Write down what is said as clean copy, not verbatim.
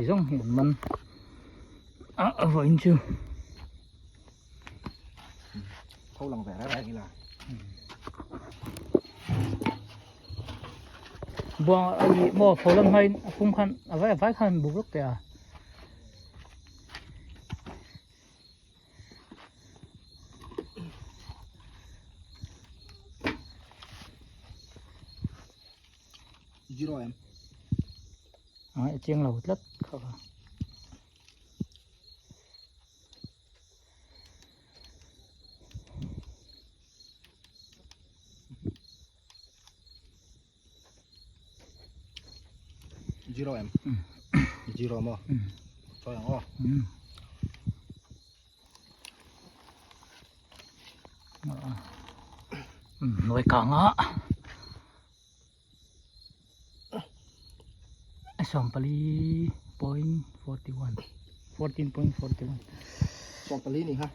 Heti zawng hi an man a a vawiin chu. Tho lang ve reng reng ila. Buang a i maw pho lam hmain a pum khan a vai a vai khan buk lawk teh a. Zero em. A chiang lo tlat kha kha. Zero em. Zero maw. Chawi ang aw. Nuai kang a. 14.41 14.41 14 ni kha.